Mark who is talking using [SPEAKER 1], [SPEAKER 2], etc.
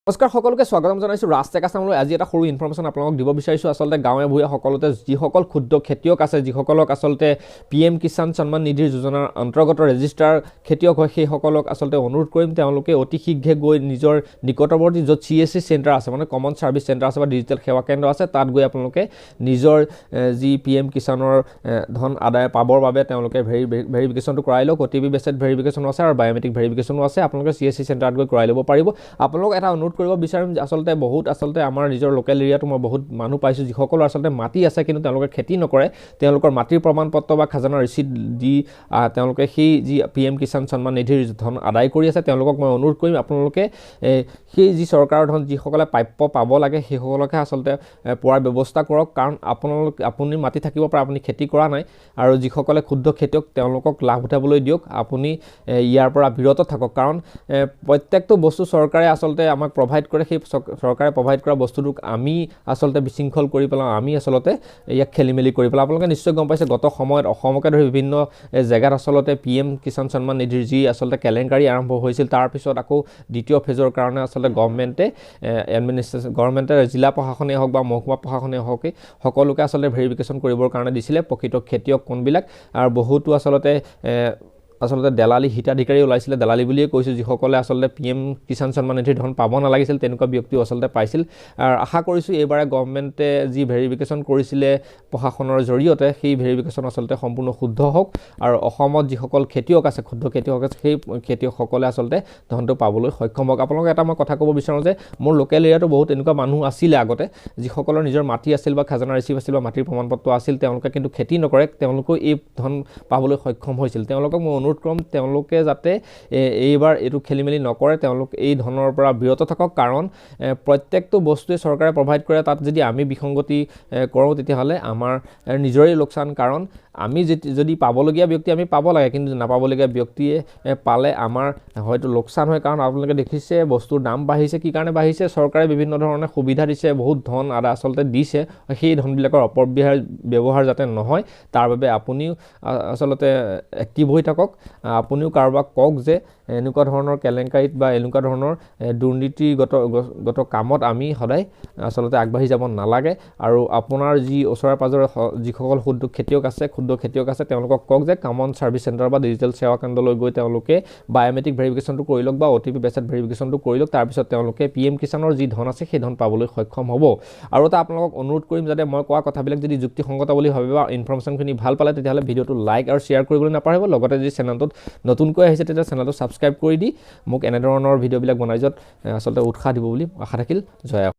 [SPEAKER 1] নমস্কাৰ, সকলোকে স্বাগতম জনাইছোঁ ৰাজটেক আছামলৈ। আজি এটা সৰু ইনফৰ্মেশ্যন আপোনালোকক দিব বিচাৰিছোঁ। আচলতে গাঁৱে ভূঞে সকলোতে যিসকল ক্ষুদ্ৰ খেতিয়ক আছে, যিসকলক আচলতে পিএম কিষাণ সন্মান নিধিৰ যোজনাৰ অন্তৰ্গত ৰেজিষ্টাৰ খেতিয়ক হয়, সেইসকলক আচলতে অনুৰোধ কৰিম তেওঁলোকে অতি শীঘ্ৰে গৈ নিজৰ নিকটৱৰ্তী য'ত চিএছচি চেণ্টাৰ আছে, মানে কমন ছাৰ্ভিচ চেণ্টাৰ আছে বা ডিজিটেল সেৱা কেন্দ্ৰ আছে, তাত গৈ আপোনালোকে নিজৰ যি পিএম কিষাণৰ ধন আদায় পাবৰ বাবে তেওঁলোকে ভেৰিফিকেশ্যনটো কৰাই লওক। অ'টিপি বেছড ভেৰিফিকেশ্যনো আছে আৰু বায়'মেট্ৰিক ভেৰিফিকেশ্যনো আছে। আপোনালোকে চিএছচি চেণ্টাৰত গৈ কৰাই ল'ব পাৰিব। আপোনালোক এটা অনুৰোধ কৰিব বিচাৰিম, আচলতে বহুত আচলতে আমাৰ নিজৰ লোকেল এৰিয়াটো মই বহুত মানুহ পাইছোঁ যিসকলৰ আচলতে মাটি আছে কিন্তু তেওঁলোকে খেতি নকৰে। তেওঁলোকৰ মাটিৰ প্ৰমাণ পত্ৰ বা খাজানা ৰিচিপ্ট দি তেওঁলোকে সেই যি পিএম কিষাণ সন্মান নিধিৰ ধন আদায় কৰি আছে। তেওঁলোকক মই অনুৰোধ কৰিম, আপোনালোকে সেই যি চৰকাৰৰ ধন যিসকলে প্ৰাপ্য পাব লাগে সেইসকলকহে আচলতে পোৱাৰ ব্যৱস্থা কৰক। কাৰণ আপোনালোক আপুনি মাটি থাকিব পাৰে, আপুনি খেতি কৰা নাই, আৰু যিসকলে ক্ষুদ্ৰ খেতিয়ক তেওঁলোকক লাভ উঠাবলৈ দিয়ক। আপুনি ইয়াৰ পৰা বিৰত থাকক, কাৰণ প্ৰত্যেকটো বস্তু চৰকাৰে আচলতে আমাক প্ৰভাইড কৰে। সেই চৰকাৰে প্ৰভাইড কৰা বস্তুটোক আমি আচলতে বিশৃংখল কৰি পেলাওঁ, আমি আচলতে ইয়াক খেলি মেলি কৰি পেলাওঁ। আপোনালোকে নিশ্চয় গম পাইছে, গত সময়ত অসমকে ধৰি বিভিন্ন জেগাত আচলতে পিএম কিষাণ সন্মান নিধিৰ যি আচলতে কেলেংকাৰী আৰম্ভ হৈছিল, তাৰপিছত আকৌ দ্বিতীয় ফেজৰ কাৰণে আচলতে গভমেণ্টে এডমিনিষ্ট্ৰেশ্যন গভৰ্ণমেণ্টে জিলা প্ৰশাসনেই হওক বা মহকুমা প্ৰশাসনেই হওক, সকলোকে আচলতে ভেৰিফিকেশ্যন কৰিবৰ কাৰণে দিছিলে প্ৰকৃত খেতিয়ক কোনবিলাক। আৰু বহুতো আচলতে দালালি হিতাধিকাৰী ওলাইছিলে, দালালি বুলিয়ে কৈছোঁ, যিসকলে আচলতে পিএম কিষাণ সন্মান নিধিৰ ধন পাব নালাগিছিল তেনেকুৱা ব্যক্তিও আচলতে পাইছিল। আৰু আশা কৰিছোঁ এইবাৰে গভৰ্ণমেণ্টে যি ভেৰিফিকেশ্যন কৰিছিলে প্ৰশাসনৰ জৰিয়তে, সেই ভেৰিফিকেশ্যন আচলতে সম্পূৰ্ণ শুদ্ধ হওক আৰু অসমত যিসকল খেতিয়ক আছে, ক্ষুদ্ৰ খেতিয়ক আছে, সেই খেতিয়কসকলে আচলতে ধনটো পাবলৈ সক্ষম হওক। আপোনালোকে এটা মই কথা ক'ব বিচাৰোঁ যে মোৰ লোকেল এৰিয়াতো বহুত এনেকুৱা মানুহ আছিলে আগতে, যিসকলৰ নিজৰ মাটি আছিল বা খাজানা ৰিচিপ্ট আছিল বা মাটিৰ প্ৰমাণ পত্ৰ আছিল, তেওঁলোকে কিন্তু খেতি নকৰে, তেওঁলোকেও এই ধন পাবলৈ সক্ষম হৈছিল। তেওঁলোকক মই অনুৰোধ কৰিম তেওঁলোকে যাতে এইবাৰ এইটো খেলি মেলি নকৰে, তেওঁলোক এই ধনৰ পৰা বিৰত থাকক। কাৰণ প্ৰত্যেকটো বস্তুৱে চৰকাৰে প্ৰভাইড কৰে, তাত যদি আমি বিসংগতি কৰোঁ তেতিয়াহ'লে আমাৰ নিজৰেই লোকচান। কাৰণ আমি যদি পাবলগীয়া ব্যক্তি আমি পাব লাগে, কিন্তু নাপাবলগীয়া ব্যক্তিয়ে পালে আমাৰ হয়তো লোকচান হয়। কাৰণ আপোনালোকে দেখিছে বস্তুৰ দাম বাঢ়িছে। কি কাৰণে বাঢ়িছে? চৰকাৰে বিভিন্ন ধৰণে সুবিধা দিছে, বহুত ধন আদা আচলতে দিছে, সেই ধনবিলাকৰ অপব্যৱহাৰ ব্যৱহাৰ যাতে নহয় তাৰ বাবে আপুনিও আচলতে এক্টিভ হৈ থাকক। আপুনিও কাৰোবাক কওক যে এনেকুৱা ধৰণৰ কেলেংকাৰীত বা এনেকুৱা ধৰণৰ দুৰ্নীতিগত গত কামত আমি সদায় আচলতে আগবাঢ়ি যাব নালাগে। আৰু আপোনাৰ যি ওচৰে পাঁজৰে যিসকল ক্ষুদ্ৰ খেতিয়ক আছে, ক্ষুদ্ৰ খেতিয়ক আছে, তেওঁলোকক কওক যে কমন ছাৰ্ভিচ চেণ্টাৰ বা ডিজিটেল সেৱা কেন্দ্ৰলৈ গৈ তেওঁলোকে বায়'মেট্ৰিক ভেৰিফিকেশ্যনটো কৰি লওক বা অ'টিপি বেছড ভেৰিফিকেশ্যনটো কৰি লওক, তাৰপিছত তেওঁলোকে পিএম কিষাণৰ যি ধন আছে সেই ধন পাবলৈ সক্ষম হ'ব। আৰু এটা আপোনালোকক অনুৰোধ কৰিম যাতে মই কোৱা কথাবিলাক যদি যুক্তিসংগত বুলি ভাবে বা ইনফৰ্মেশ্যনখিনি ভাল পালে তেতিয়াহ'লে ভিডিঅ'টো লাইক আৰু শ্বেয়াৰ কৰিবলৈ নাপাহৰিব। লগতে যদি চেনেলটোত নতুনকৈ আহিছে তেতিয়া চেনেলটো ছাবস্ক্ৰাইব কৰি দি মোক এনেধৰণৰ ভিডিঅ'বিলাক বনাই যোৱাত আচলতে উৎসাহ দিব বুলি আশা থাকিল। জয়।